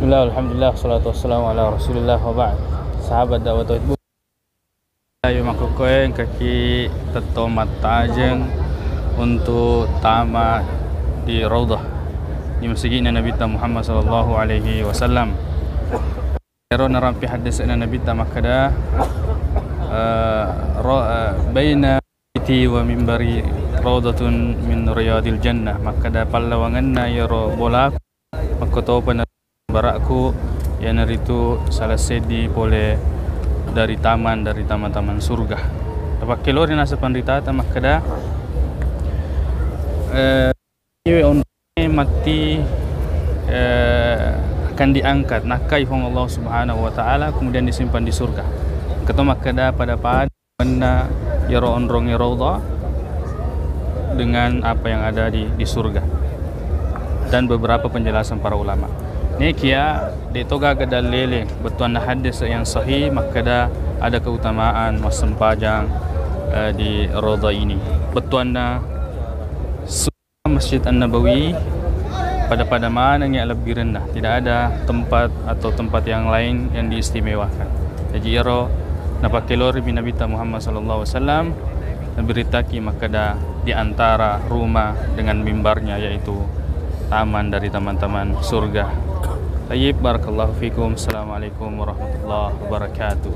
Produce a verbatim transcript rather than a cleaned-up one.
Bismillah, alhamdulillah, salatu wassalamu ala rasulillah wa ba'd. Sahabat dakwah tauhid, ayo makkukkoe engkaki tetto mattajeng untuk tama di Raudhah, di masigi'na Nabitta Muhammad sallallahu alaihi wasallam. Ero narampe haddese'na Nabitta makkeda, eh, ro-, eh, "Baina baiti wa mimbari raudhatun min riyadil jannah." Makkeda, pallawangenna iyaro bolaku, makkotopa na barakku, iyanaritu salah seddi pole dari taman, dari taman-taman surga. Tapakkelori naseng panritata makkeda, eh, iwe onrong matti, eh, akan diangkat, nakkai Puang Allah Subhanahu wa Ta'ala, kemudian disimpan di surga. Engka to makkeda pada-pada menna iyaro onrongnge Raudhah dengan apa yang ada di, di surga. Dan beberapa penjelasan para ulama. Nekia de' to gaga dalele bettuanna hadis yang sahih makkeda ada keutamaan massempajang, eh, di Raudhah ini. Bettuanna Masjid An-Nabawi pada-pada manengngi alebbirenna, tidak ada tempat atau tempat yang lain yang diistimewakan. Jaji iyaro napakkeloriwi Nabitta Muhammad sallallahu alaihi wasallam, nabiritaki makkeda di antara rumah dengan mimbarnya, yaitu taman dari taman-taman surga. Tayyib, barakallahu fikum. Assalamualaikum warahmatullahi wabarakatuh.